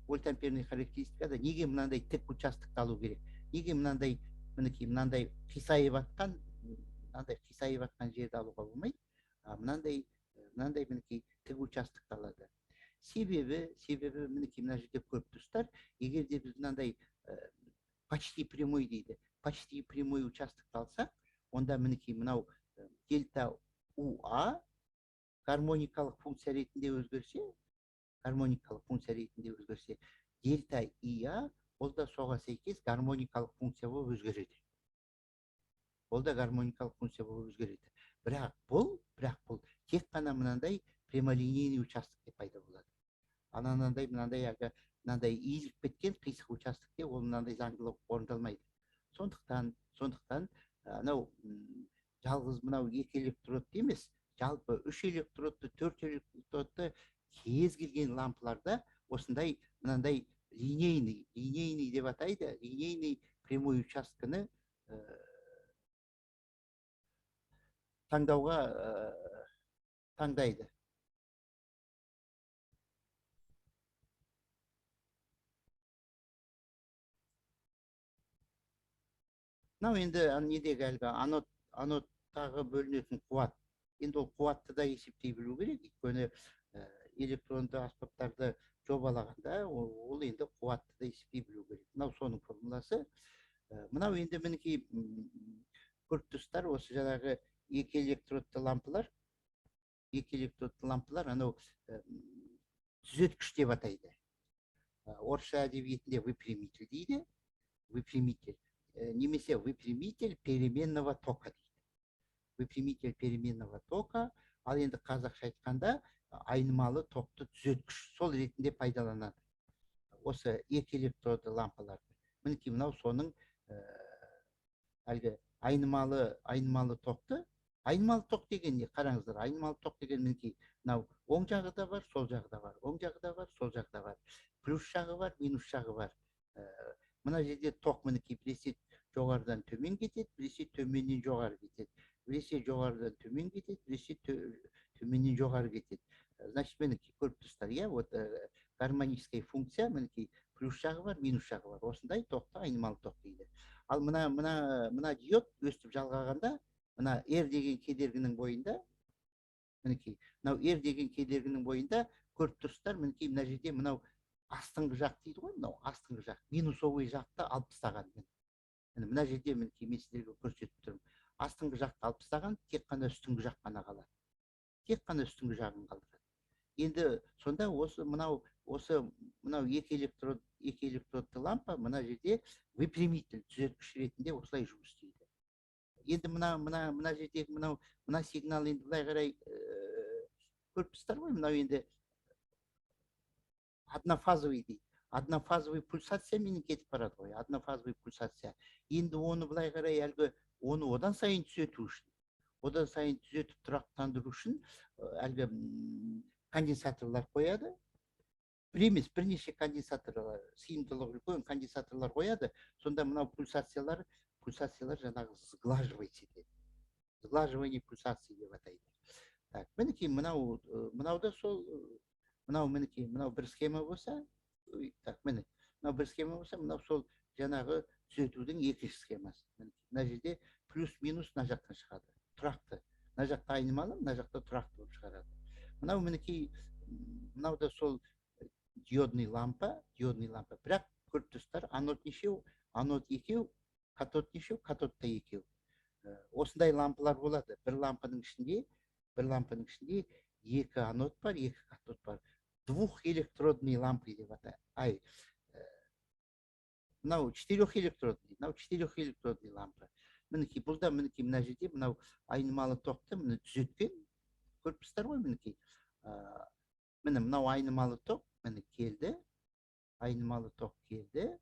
вольтамперный характеристикада неге мынандай тік участокты алу керек? Неге мынандай, мінекей, мынандай қисайып атқан, мынандай қисайып атқан жерді алуға болмайды? А мынандай мінекей тік участокты алады. Себебі мінекей мына жерде көріп тұрсыздар, егер де біз мынандай, почти прямой дейді, почти прямой участокты алсақ, онда мінекей мынау, дельта УА гармоникалық функция ретінде өзгерсе, гармоникалық функция ретінде өзгерсе, дельта ИА ол да соға сәйкес гармоникалық функция болып өзгереді. Ол да гармоникалық функция болып өзгереді. Бірақ бұл тек қана мынандай прямолинейный участокте пайда болады. Ана мынандай, мынандай әлгі, мынандай иіліп кеткен қисық участокте ол мынандай заңдылық орындалмайды. Сондықтан анау, жалғыз мынау екі электродты емес, жалпы үш электродты, төрт электродты кез келген лампаларда осындай мынандай линейный, линейный деп атайды, линейный прямой участкіні, таңдауға, таңдайды. Мынау енді недегі әлгі анодтағы бөлінетін қуат. Енді ол қуатты да есептей білу керек, өйткені, электронды аспаптарды жобалағанда ол енді қуатты да есептей білу керек. Мынау соның формуласы. Мынау енді мінекей, көріп тұрсыздар, осы жаңағы екі электродты лампалар, екі электродты лампалар анау, түзеткіш деп атайды. Орысша әдебиетінде выпрямитель дейді, выпрямитель. Немесе выпрямитель переменного тока дейді. Выпрямитель переменного тока, ал енді қазақша айтқанда айнымалы токты түзеткіш, сол ретінде пайдаланады. Осы екі электродты лампаларды. Мінекей мынау соның, әлгі айнымалы токты. Айнымалы ток деген не? Қараңыздар, айнымалы ток деген мінекей мынау оң жағы да бар, сол жағы да бар, оң жағы да бар, сол жағы да бар. Плюс жағы бар, минус жағы бар. Мына жерде ток мінекей біресе жоғарыдан төмен кетеді, біресе төменнен жоғары кетеді. Біресе жоғарыдан төмен кетеді, біресе төменнен жоғары кетеді. Значит, мінекей көріп тұрсыздар, иә, вот, гармоническая функция, мінекей плюс жағы бар, минус жағы бар. Осындай токты айнымалы ток дейді. Ал мына диод өстіп жалғағанда, мына R деген кедергінің бойында, мінекей, мынау R деген кедергінің бойында көріп тұрсыздар, мінекей мына жерде мынау астыңғы жақ дейді ғой, мынау астыңғы жақ, минусовый жақты алып тастаған. Міне, мына жерде, мінекей, мен сіздерге көрсетіп тұрмын. Астыңғы жақты алып тастаған, тек қана үстіңгі жақ қана қалады. Тек қана үстіңгі жағын қалдырады. Енді сонда осы мынау, осы мынау екі электродты лампа мына жерде выпрямитель, түзеткіш ретінде осылай жұмыс істейді. Енді мына жердегі мынау, мына сигнал енді былай қарай, көріп тұрсыздар ғой, мынау енді однофазовый дейді. Однофазовый пульсацияменен кетіп барады ғой, однофазовый пульсация. Енді оны былай қарай әлгі оны одан сайын түзету үшін, одан сайын түзетіп тұрақтандыру үшін әлгі конденсаторлар қояды. Бір емес, бірнеше конденсаторлар, сыйымдылығы үлкен конденсаторлар қояды. Сонда мынау пульсациялар жаңағы сглаживать етеді. Сглаживание пульсации деп атайды. Так, мінекей, мынау да сол, мынау, мінекей, мынау бір схема болса, так, міне, мынау бір схема болса, мынау сол жаңағы түзетудің екінші схемасы. Мына жерде плюс минус мына жақтан шығады, тұрақты. Мына жақта айнымалы, мына жақта тұрақты болып шығарады. Мынау, мінекей, мынау да сол диодный лампа, диодный лампа. Бірақ көріп тұрсыздар, анод нешеу? Анод екеу, катод нешеу? Катод та екеу. Осындай лампалар болады. Бір лампаның ішінде екі анод бар, екі катод бар. Двухэлектродный лампы деп атайды. Ай, мынау четырехэлектродный, мынау четырехэлектродный лампа. Мінекей, бұл да, мінекей, мына жерде мынау айнымалы тоқты, міне, түзеткен. Көріп тұрсыздар ғой, мінекей. Міне, мынау айнымалы ток, міне, келді. Айнымалы ток келді.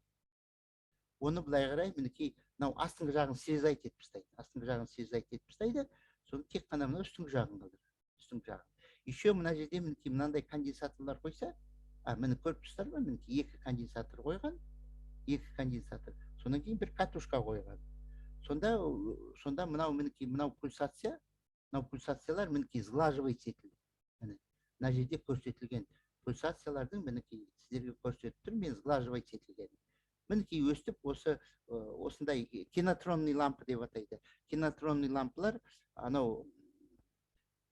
Оны былай қарай, мінекей, мынау астыңғы жағын срезать етіп тастайды. Астыңғы жағын срезать етіп тастайды. Соны тек қана мына үстіңгі жағын қалдырады. Үстіңгі жағын. Еще мына жерде, мінекей, мынандай конденсаторлар қойса, а, міне, көріп тұрсыздар ма, мінекей, екі конденсатор қойған, екі конденсатор. Содан кейін бір катушка қойған. Сонда мынау, мінекей, мынау пульсация, мынау пульсациялар, мінекей, сглаживать етілді. Міне, мына жерде көрсетілген пульсациялардың, мінекей, сіздерге көрсетіп тұрмын мен сглаживать етілген. Мінекей, өстіп осы осындай кенотронный лампа деп атайды. Кенотронный лампалар анау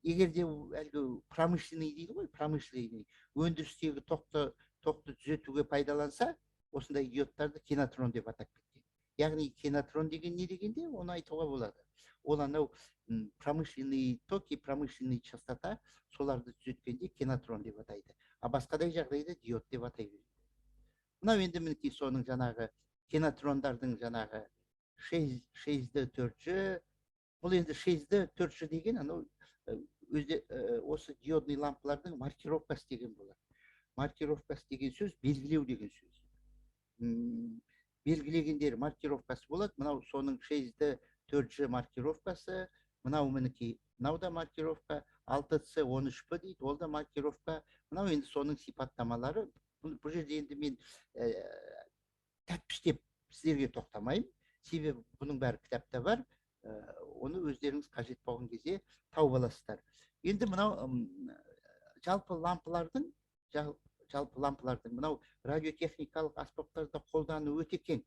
егер де әлгі промышленный дейді ғой, промышленный өндірістегі тоқты түзетуге пайдаланса, осындай диодтарды кенотрон деп атап кеткен. Яғни кенотрон деген не дегенде, оны айтуға болады. Ол анау промышленный токи, промышленный частота, соларды түзеткенде кенотрон деп атайды. А басқадай жағдайда диод деп атай береді. Мынау енді, мінекей, соның жаңағы кенотрондардың жаңағы 6 Д 4 Ж. Бұл енді 6 Д 4 Ж деген анау өзде осы диодный лампалардың маркировкасы деген болады. Маркировкасы деген сөз белгілеу деген сөз. Белгілегендер маркировкасы болады. Мынау соның 6 Д 4 Ж маркировкасы, мынау, мінекей, мынау да маркировка, 6 С 13 П дейді, ол да маркировка. Мынау енді соның сипаттамалары. Бұл жерде енді мен тәппіштеп сіздерге тоқтамаймын, себебі бұның бәрі кітапта бар. Оны өздеріңіз қажет болған кезде тауып аласыздар. Енді мынау жалпы лампалардың мынау радиотехникалық аспаптарда қолдану өте кең.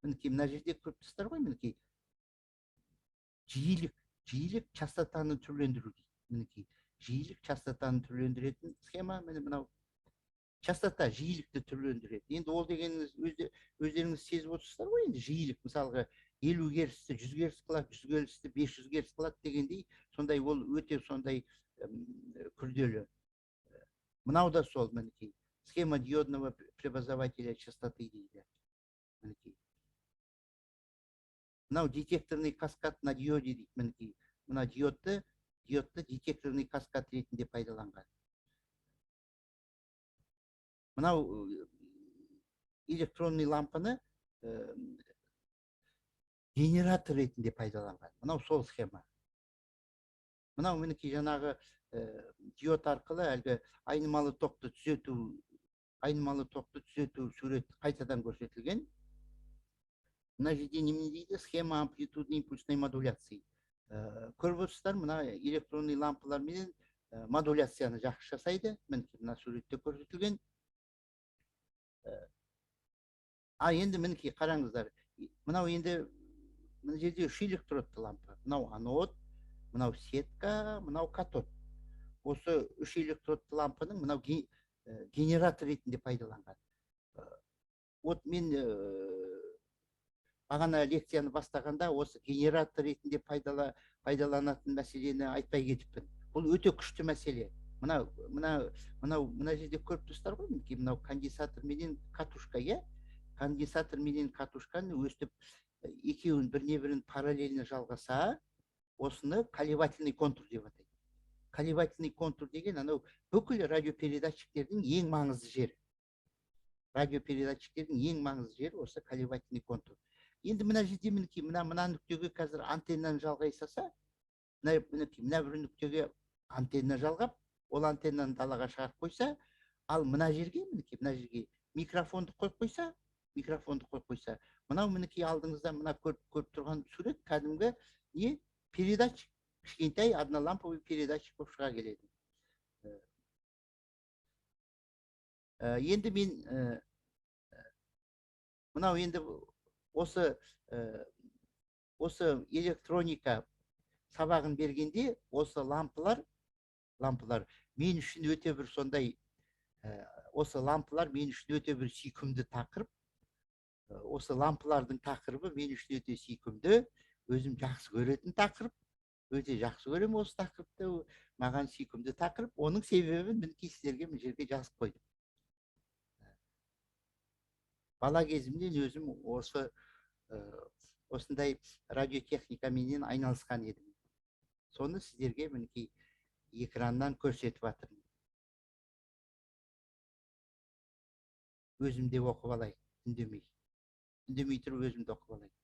Мінекей, мына жерде көріп тұрсыздар ғой, мінекей, жиілік частотаны түрлендіру дейді. Мінекей, жиілік частотаны түрлендіретін схема, міне, мынау частота жиілікті түрлендіреді. Енді ол дегеніңіз өздеріңіз сезіп отырсыздар ғой, енді жиілік, мысалға, 50 герцті 100 герц қылады, 100 герцті 500 герц қылады дегендей, сондай ол өте сондай күрделі. Мынау да сол, мінекей, схема диодного преобразователя частоты дейді. Мінекей, мынау детекторный каскад на диоде дейді. Мінекей, мына диодты детекторный каскад ретінде пайдаланған. Мынау электронный лампаны генератор ретінде пайдаланған. Мынау сол схема. Мынау, мінекей, жаңағы диод арқылы әлгі айнымалы тоқты түзету сурет қайтадан көрсетілген. Мына жерде немене дейді? Схема амплитудной импульсной модуляции. Көріп отырсыздар, мына электронный лампаларменен модуляцияны жақсы жасайды. Мінекей, мына суретте көрсетілген. А енді, мінекей, қараңыздар, мынау енді мына жерде үш электродты лампа. Мынау анод, мынау сетка, мынау катод. Осы үш электродты лампаның мынау генератор ретінде пайдаланған. Вот мен Бағана лекцияны бастағанда осы генератор ретінде пайдаланатын мәселені айтпай кетіппін. Бұл өте күшті мәселе. Мына жерде көріп тұрсыздар ғой, мінекей мынау конденсатор менен катушка, иә? Конденсатор менен катушканы өстіп екеуін біріне бірін параллельно жалғаса, осыны колебательный контур деп атайды. Колебательный контур деген анау бүкіл радиопередатчиктердің ең маңызды жері. Радиопередатчиктердің ең маңызды жері осы колебательный контур. Енді мына жерде мінекей мына нүктеге қазір антеннаны жалғай салса, мінекей мына бір нүктеге антенна жалғап, ол антеннаны далаға шығарып қойса, ал мына жерге мінекей мына жерге микрофонды қойып қойса, микрофонды қойып қойса, мынау мінекей алдыңызда мына көріп тұрған сурет кәдімгі не передатчик, кішкентай одноламповый передатчик болып шыға келеді. Енді мен мынау енді осы электроника сабағын бергенде осы лампалар мен үшін өте бір сондай, осы лампалар мен үшін өте бір сүйкімді тақырып. Осы лампалардың тақырыбы мен үшін өте сүйкімді, өзім жақсы көретін тақырып. Өте жақсы көремін осы тақырыпты, маған сүйкімді тақырып. Оның себебін мінекей сіздерге мына жерге жазып қойдым. Бала кезімнен өзім осындай радиотехникаменен айналысқан едім. Соны сіздерге мінекей экраннан көрсетіп жатырмын. Өзім де оқып алайын, үндемей. Үндемей тұрып өзім де оқып алайын.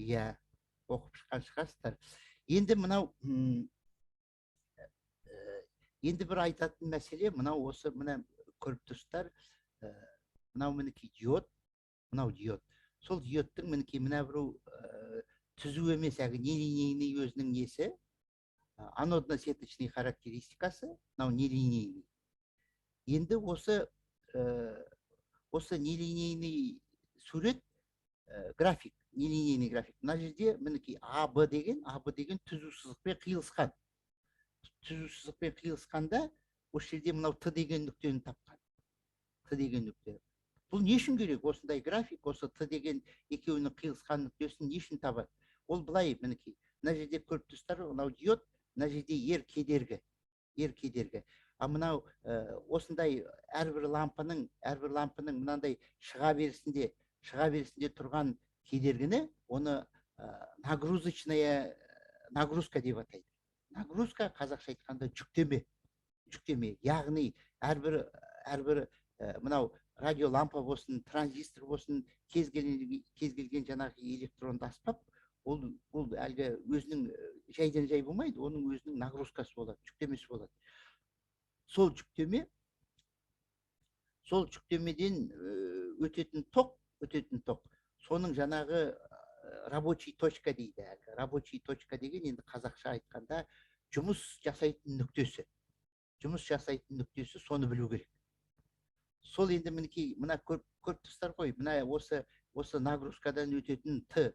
Иә, оқып шыққан шығарсыздар. Енді мынау, енді бір айтатын мәселе, мынау осы, мына көріп тұрсыздар, мынау мінекей диод, мынау диод. Сол диодтың мінекей мына біреу түзу емес, әлгі нелинейный өзінің несі, анодно-сеточный характеристикасы, мынау нелинейный. Енді осы нелинейный сурет, график, нелинейный график. Мына жерде мінекей АБ деген, АБ деген түзу сызықпен қиылысқан. Түзу сызықпен қиылысқанда осы жерде мынау Т деген нүктені тапқан. Т деген нүкте. Бұл не үшін керек осындай график, осы Т деген екеуінің қиылысқан нүктесін не үшін табады? Ол былай мінекей. Мына жерде көріп тұрсыздар, мынау диод, мына жерде ер кедергі. Ер кедергі. А мынау осындай әрбір лампаның мынандай шыға берісінде тұрған кедергіні, оны нагрузочная нагрузка деп атайды. Нагрузка қазақша айтқанда жүктеме. Жүктеме, яғни әрбір мынау радиолампа болсын, транзистор болсын, кез келген жаңағы электронды аспап, ол әлгі өзінің жайдан жай болмайды, оның өзінің нагрузкасы болады, жүктемесі болады. Сол жүктемеден өтетін ток, соның жаңағы рабочий точка дейді. Әлгі рабочий точка деген енді қазақша айтқанда жұмыс жасайтын нүктесі. Жұмыс жасайтын нүктесі, соны білу керек. Сол енді мінекей мына көріп тұрсыздар ғой, мына осы нагрузкадан өтетін Т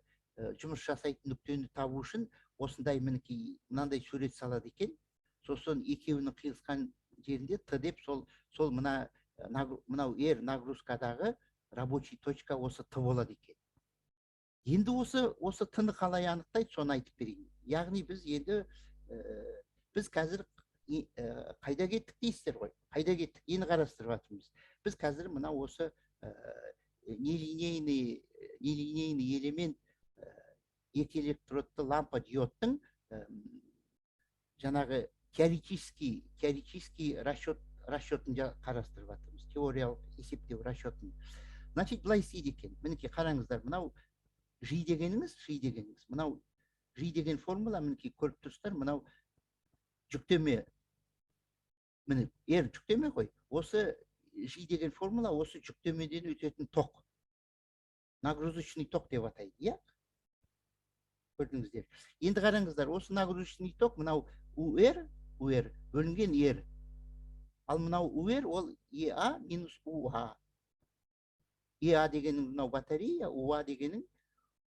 жұмыс жасайтын нүктені табу үшін осындай мінекей мынандай сурет салады екен. Сосын екеуінің қиылысқан жерінде Т деп сол мынау R нагрузкадағы рабочий точка осы Т болады екен. Енді осы Т-ны қалай анықтайды, соны айтып берейін. Яғни біз енді біз қазір қайда кеттік дейсіздер ғой? Қайда кеттік? Нені қарастырып жатырмыз? Біз қазір мына осы нелинейный элемент екі электродты лампа диодтың жаңағы теоретический расчетін қарастырып жатырмыз. Теориялық есептеу расчетін. Значит, былай істейді екен. Мінекей қараңыздар, мынау Ж дегеніңіз, мынау Ж деген формула, мінекей көріп тұрсыздар, мынау жүктеме, міне R жүктеме ғой. Осы Ж деген формула осы жүктемеден өтетін ток. Нагрузочный ток деп атайды, иә? Көрдіңіздер. Енді қараңыздар, осы нагрузочный ток мынау УР, УР бөлінген R. Ал мынау УР ол ЕА минус УА. ЕА дегенің мынау батарея, УА дегенің,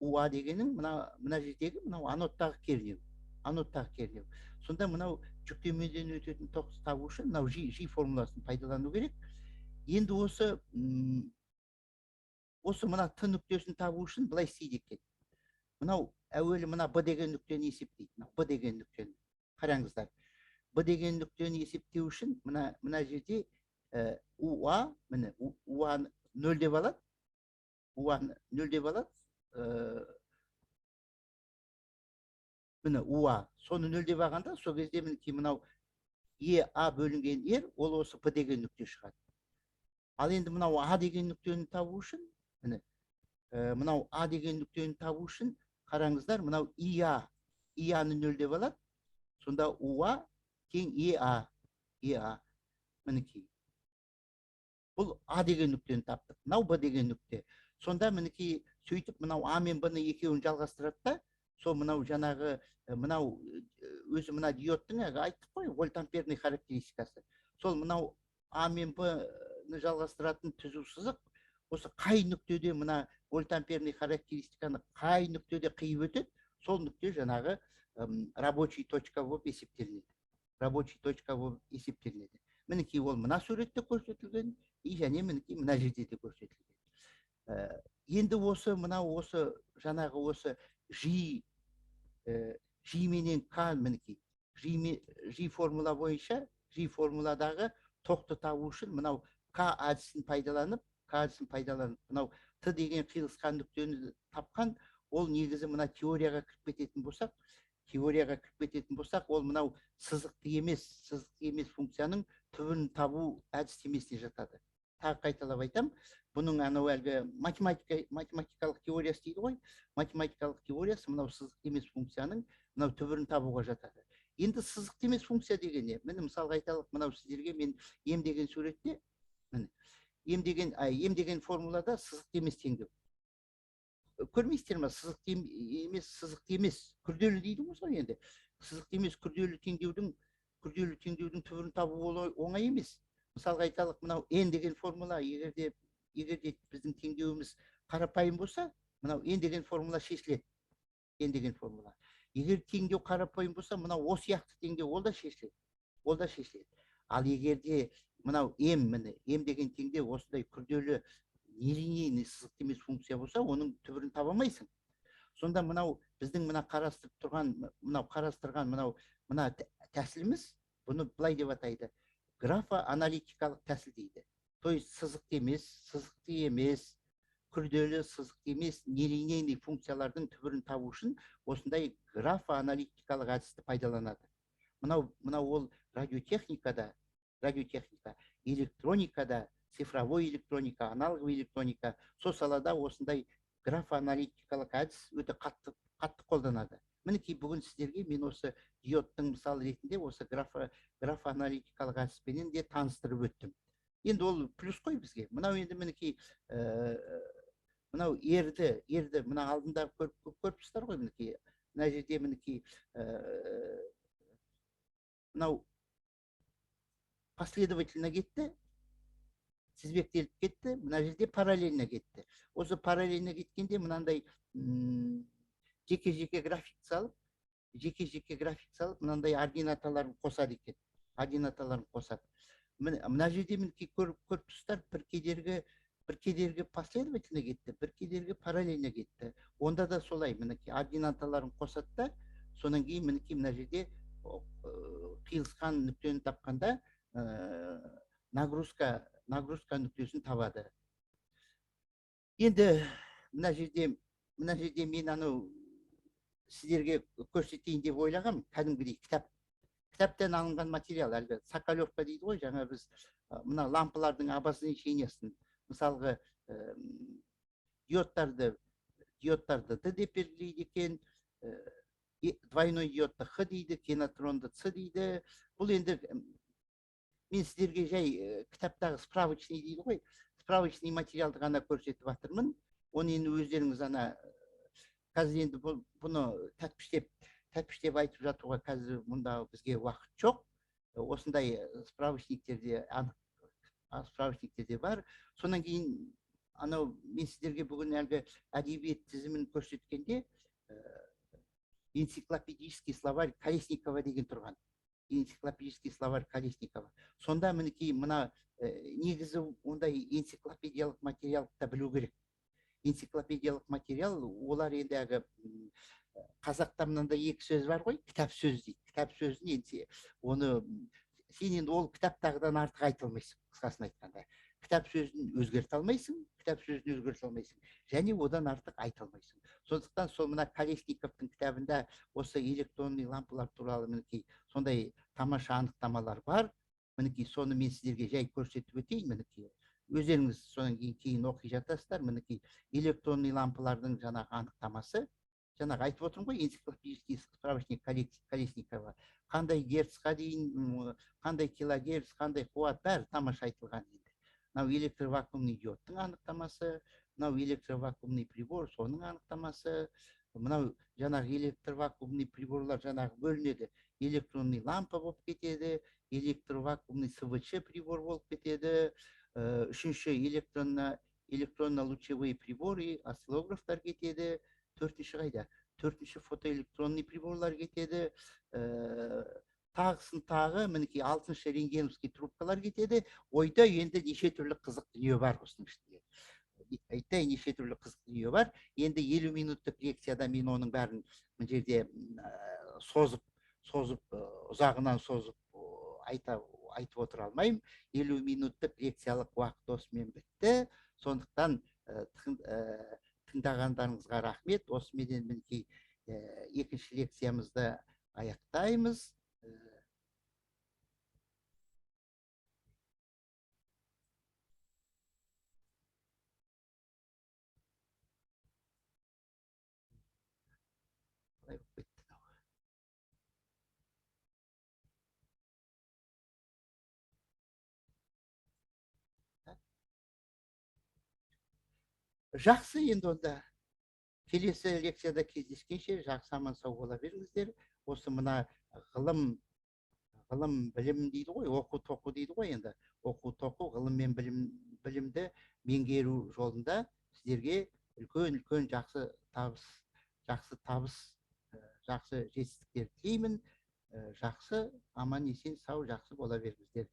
УА дегенің мына жердегі мынау анодтағы кернеу. Анодтағы кернеу. Сонда мынау жүктемеден өтетін тоқты табу үшін мынау G формуласын пайдалану керек. Енді осы мына Т нүктесін табу үшін былай істейді екен. Мынау әуелі мына Б деген нүктені есептейді. Мына Б деген нүктені. Қараңыздар. Б деген нүктені есептеу үшін мына жерде УА, міне УА нөл деп алады. УА нөл деп алады. Міне УА. Соны нөл деп алғанда, сол кезде мінекей мынау ЕА бөлінген R, ол осы Б деген нүкте шығады. Ал енді мынау А деген нүктені табу үшін, міне, мынау А деген нүктені табу үшін қараңыздар, мынау ИА, ИА-ны нөл деп алады. Сонда УА тең ЕА, ЕА. Мінекей. Бұл А деген нүктені таптық. Мынау Б деген нүкте. Сонда мінекей сөйтіп мынау А мен Б-ны екеуін жалғастырады да, сол мынау жаңағы, мынау өзі мына диодтың әлгі айттық қой, вольтамперный характеристикасы. Сол мынау А мен Б-ны жалғастыратын түзу сызық осы қай нүктеде мына вольтамперный характеристиканы қай нүктеде қиып өтеді, сол нүкте жаңағы рабочий точка болып есептелінеді. Рабочий точка болып есептелінеді. Мінекей ол мына суретте көрсетілген, и және мінекей мына жерде де көрсетілген. Енді осы мынау осы жаңағы осы G, G менен К, мінекей G, G формула бойынша, G формуладағы тоқты табу үшін мынау К әдісін пайдаланып, К әдісін пайдаланып, мынау Т деген қиылысқан нүктені тапқан. Ол негізі мына теорияға кіріп кететін болсақ, теорияға кіріп кететін болсақ, ол мынау сызықты емес функцияның түбін табу әдістемесіне жатады. Тағы қайталап айтам, бұның анау әлгі математикалық теориясы дейді ғой, математикалық теориясы мынау сызықты емес функцияның мынау түбірін табуға жатады. Енді сызықты емес функция деген не? Міне, мысалға айталық, мынау сіздерге мен М деген суретте, міне, М деген, М деген формулада сызықты емес теңдеу. Көрмейсіздер ма? Сызықты емес, сызықты емес, күрделі дейді ғой енді. Сызықты емес күрделі теңдеудің түбірін табу ол оңай емес. Мысалға айталық, мынау N деген формула, егер де біздің теңдеуіміз қарапайым болса, мынау N деген формула шешіледі. N деген формула. Егер теңдеу қарапайым болса, мынау осы сияқты теңдеу ол да шешіледі. Ол да шешіледі. Ал егер де мынау М, міне, М деген теңдеу осындай күрделі нелинейный сызықты емес функция болса, оның түбірін таба алмайсың. Сонда мынау біздің мына қарастырып тұрған, мынау қарастырған мынау мына тәсіліміз, бұны былай деп атайды: графоаналитикалық тәсіл дейді. То есть сызықты емес, күрделі сызықты емес нелинейный функциялардың түбірін табу үшін осындай графоаналитикалық әдісті пайдаланады. Мынау ол радиотехникада, электроникада, цифровой электроника, аналоговый электроника, сол салада осындай графоаналитикалық әдіс өте қатты қолданады. Мінекей бүгін сіздерге мен осы диодтың мысалы ретінде осы графоаналитикалық әдіспенен де таныстырып өттім. Енді ол плюс қой бізге. Мынау енді мінекей мынау ерді мына алдында көріп тұрсыздар ғой, мінекей мына жерде мінекей мынау последовательно кетті, тізбектеліп кетті, мына жерде параллельно кетті. Осы параллельно кеткенде мынандай жеке-жеке график салып, жеке-жеке график салып, мынандай ординаталарын қосады екен. Ординаталарын қосады. Мына жерде мінекей көріп тұрсыздар, бір кедергі последовательно кетті, бір кедергі параллельно кетті. Онда да солай мінекей ординаталарын қосады да, содан кейін мінекей мына жерде қиылысқан нүктені тапқанда нагрузка нүктесін табады. Енді мына жерде мен анау сіздерге көрсетейін деп ойлағам, кәдімгідей кітаптан алынған материал, әлгі Соколевка дейді ғой, жаңа біз мына лампалардың обозначениесін, мысалға диодтарды Д деп белгілейді екен, двойной диодты Х дейді, кенатронды С дейді. Бұл енді мен сіздерге жай кітаптағы справочный дейді ғой, справочный материалды ғана көрсетіп жатырмын. Оны енді өздеріңіз ана Қазір енді бұны тәтпіштеп айтып жатуға қазір мұнда бізге уақыт жоқ. Осындай справочниктерде, анық справочниктерде бар. Содан кейін анау мен сіздерге бүгін әлгі әдебиет тізімін көрсеткенде энциклопедический словарь Колесникова деген тұрған. Энциклопедический словарь Колесникова. Сонда мінекей мына негізі ондай энциклопедиялық материалды да білу керек. Энциклопедиялық материал, олар енді әлгі қазақта мынандай екі сөз бар ғой, кітап сөз дейді. Кітап сөзін енді оны сен енді ол кітаптағыдан артық айта алмайсың, қысқасын айтқанда. Кітап сөзін өзгерте алмайсың, кітап сөзін өзгерте алмайсың және одан артық айта алмайсың. Сондықтан сол мына Колесниковтың кітабында осы электронный лампалар туралы мінекей сондай тамаша анықтамалар бар. Мінекей соны мен сіздерге жай көрсетіп өтейін. Мінекей өздеріңіз содан кейін оқи жатасыздар. Мінекей электронный лампалардың жаңағы анықтамасы, жаңағы айтып отырмын ғой, энциклопедический справочник Колесникова, қандай герцқа дейін, қандай килогерц, қандай қуат, бәрі тамаша айтылған енді. Мынау электровакуумный диодтың анықтамасы, мынау электровакуумный прибор, соның анықтамасы, мынау жаңағы электровакуумный приборлар жаңағы бөлінеді, электронный лампа болып кетеді, электровакуумный СВЧ прибор болып кетеді, үшінші электронно-лучевые приборы, осциллографтар кетеді, төртінші қайда? Төртінші фотоэлектронный приборлар кетеді, тағысын тағы, мінекей алтыншы рентгеновский трубкалар кетеді. Ойда енді неше түрлі қызық дүние бар осының ішінде. Айтайын, неше түрлі қызық дүние бар. Енді 50 минуттық лекцияда мен оның бәрін мына жерде созып, ұзағынан созып айтып отыра алмаймын. 50 минуттық лекциялық уақыт осымен бітті. Сондықтан тыңдағандарыңызға рахмет. Осыменен мінекей екінші лекциямызды аяқтаймыз. Қалай болып кетті мынау? Жақсы, енді онда келесі лекцияда кездескенше жақсы, аман сау бола беріңіздер. Осы мына ғылым білім дейді ғой, оқу тоқу дейді ғой енді. Оқу тоқу, ғылым мен білімді меңгеру жолында сіздерге үлкен жақсы табыс, жақсы жетістіктер тілеймін. Жақсы, аман есен сау жақсы бола беріңіздер.